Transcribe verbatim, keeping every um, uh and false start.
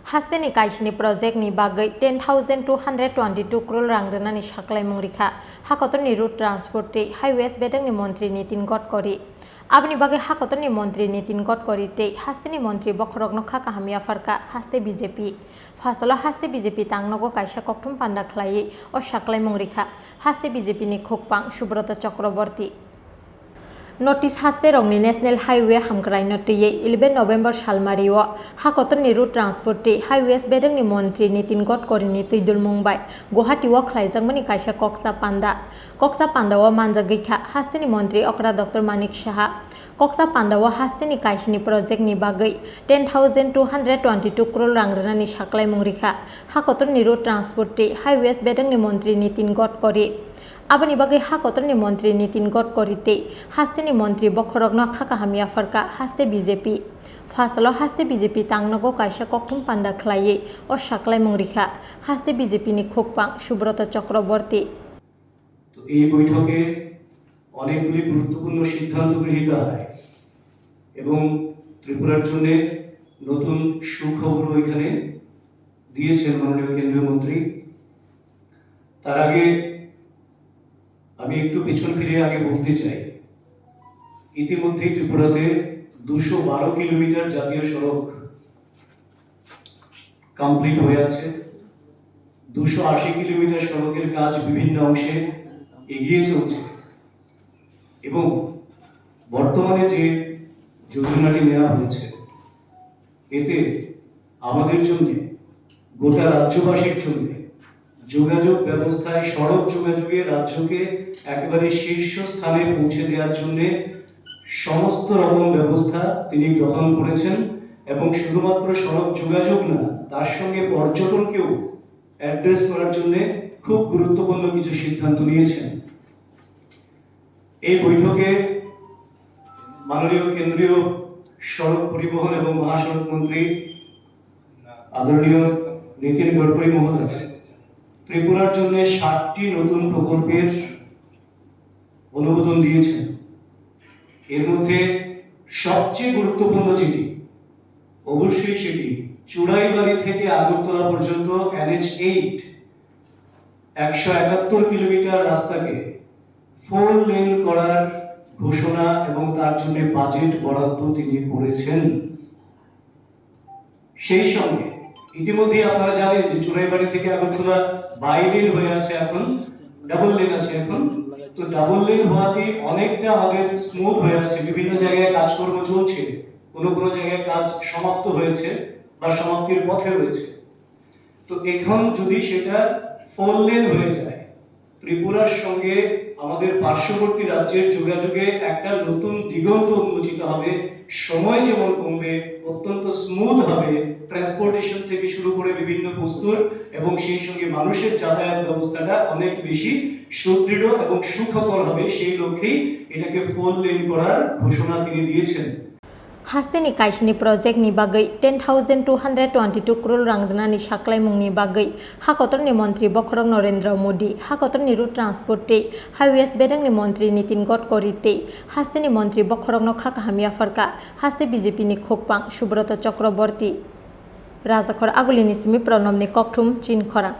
Hasteni kaisini project ni bagwi ten thousand two hundred twenty two crore rang rwnani saklaimung rikha Hakotorni Road Transport tei Highways bedekni montri Nitin Gadkari. Aboni bagwi Hakotorni montri Nitin Gadkari tei hasteni montri bokhorokno kha kaham yapharkha haste B J P. Phasalo haste B J P tangnogo kaisa kokthum panda khlaiwi o saklaimung rikha haste B J P ni khukpang Subroto Chakraborty. North East haste rokni National Highway hamkraino twiwi eleven November salmario Hakotorni Road Transport tei Highways bedekni montri Nitin Gadkarini twidulmung bai Guwahati o khlaijakmani kaisa koksa panda. Koksa pandao manjagwi kha hasteni montri okra Doctor Manik Saha. Koksa pandao hasteni kaisini project ni bagwi ten thousand two hundred twenty two crore rang rwnani saklaimung rikha Hakotorni Road Transport tei Highways bedekni montri Nitin Gadkari. Aboni bagwi Hakotorni montri Nitin Gadkari tei hasteni montri bokhorokno kha kaham yapharkha haste B J P. Phasalo haste B J P tangnogo kaisa kokthum panda khlaiwi o saklaimung rikha haste B J P ni khukpang Subroto Chakraborty. তো এই বৈঠকে অনেকগুলি গুরুত্বপূর্ণ সিদ্ধান্ত গৃহীত হয় এবং ত্রিপুরার জন্য নতুন সুখবরও এখানে দিয়েছেন মাননীয় কেন্দ্রীয় মন্ত্রী। তার আগে আমি একটু পেছন ফিরে আগে বলতে চাই, ইতিমধ্যেই ত্রিপুরাতে দুশো বারো কিলোমিটার জাতীয় সড়ক কমপ্লিট হয়ে আছে। দুশো আশি কিলোমিটার সড়কের কাজ বিভিন্ন অংশে এগিয়ে চলছে এবং বর্তমানে যে যোজনাটি নেওয়া হয়েছে, এতে আমাদের জন্য, গোটা রাজ্যবাসীর জন্য যোগাযোগ ব্যবস্থায়, সড়ক যোগাযোগে রাজ্যকে একেবারে শীর্ষ স্থানে পৌঁছে দেওয়ার জন্য সমস্ত রকম ব্যবস্থা তিনি গ্রহণ করেছেন এবং শুধুমাত্র সড়ক যোগাযোগ না, তার সঙ্গে পর্যটনকেও অ্যাড্রেস করার জন্য খুব গুরুত্বপূর্ণ কিছু সিদ্ধান্ত নিয়েছেন। এই বৈঠকে মাননীয় কেন্দ্রীয় সড়ক পরিবহন এবং মহাসড়ক মন্ত্রী আদরণীয় নীতিন গডকরি মহোদয় ত্রিপুরার জন্য সাতটি নতুন প্রকল্পের অনুমোদন দিয়েছেন। এর মধ্যে সবচেয়ে গুরুত্বপূর্ণ যেটি, অবশ্যই সেটি চুড়াইবাড়ি থেকে আগরতলা পর্যন্ত এনএইচ এইট, একশো একাত্তর কিলোমিটার রাস্তাকে ফোর লেন করার ঘোষণা এবং তার জন্য বাজেট বরাদ্দ তিনি করেছেন। সেই সঙ্গে ইতিমধ্যেই আপনারা জানেন যে চুড়াইবাড়ি থেকে আগরতলা বাই লেন হয়ে আছে, এখন ডাবল লেন আছে। এখন তো ডাবল লেন হওয়াতে অনেকটা আমাদের স্মুথ হয়ে আছে। বিভিন্ন জায়গায় কাজকর্ম চলছে, কোনো কোনো জায়গায় কাজ সমাপ্ত হয়েছে বা সমাপ্তির পথে রয়েছে। তো এখন যদি সেটা ফোর লেন হয়ে যায়, ত্রিপুরার সঙ্গে আমাদের পার্শ্ববর্তী রাজ্যের যোগাযোগে একটা নতুন দিগন্ত উন্মোচিত হবে। সময় যেমন কমবে, অত্যন্ত স্মুথ হবে, ট্রান্সপোর্টেশন থেকে শুরু করে বিভিন্ন বস্তুর এবং সেই সঙ্গে মানুষের যাতায়াত ব্যবস্থাটা অনেক বেশি সুদৃঢ় এবং সুখকর হবে। সেই লক্ষ্যেই এটাকে ফোর লেন করার ঘোষণা তিনি দিয়েছেন। Hasteni kaisini project ni bagwi ten thousand two hundred twenty two crore rang rwnani saklaimungni bagwi Hakotorni montri bokhorok Narendra Modi, Hakotorni Road Transport tei Highways bedekni montri Nitin Gadkari tei hasteni montri bokhorokno kha kaham yapharkha haste B J P ni khukpang Subroto Chakraborty. Rajakhor Agulini simi Pranobni kokthum Chinkhorang.